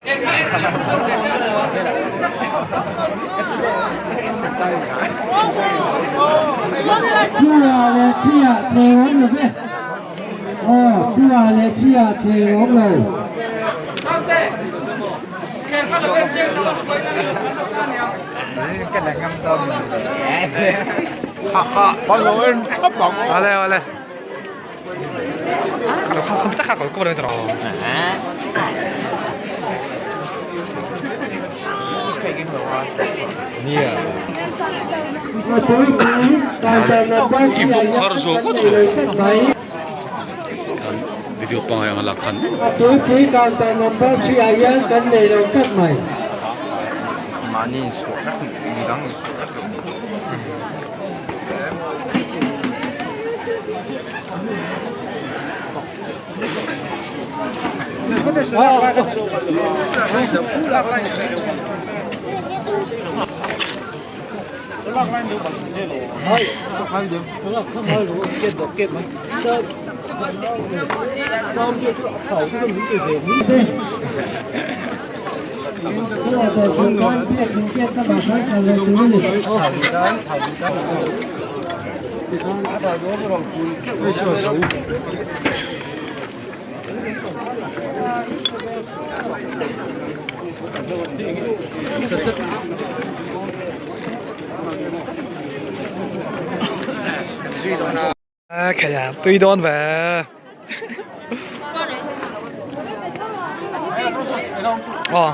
Two-ah leh three-ah thler awm lo ve. Aw, two-ah leh three-ah thler awm lo. Awle awle. Video pangai anga lak khan. Tuipui counter number 3 ah hian kan nei lo tlat mai. Mahni insuah vek midang insuah vek lo ni. Khaia tui dawn ve. Aw.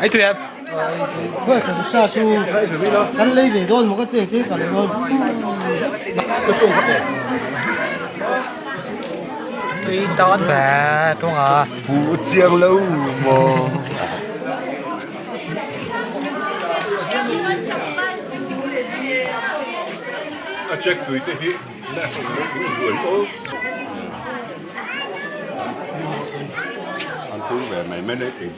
Ei tui em? Kan lei ve dawn maw ka ti te ka lei dawn. Tui dawn ve tung a. Fu chiang lo maw. A check tui te hi An tu ve mai mai nei thin.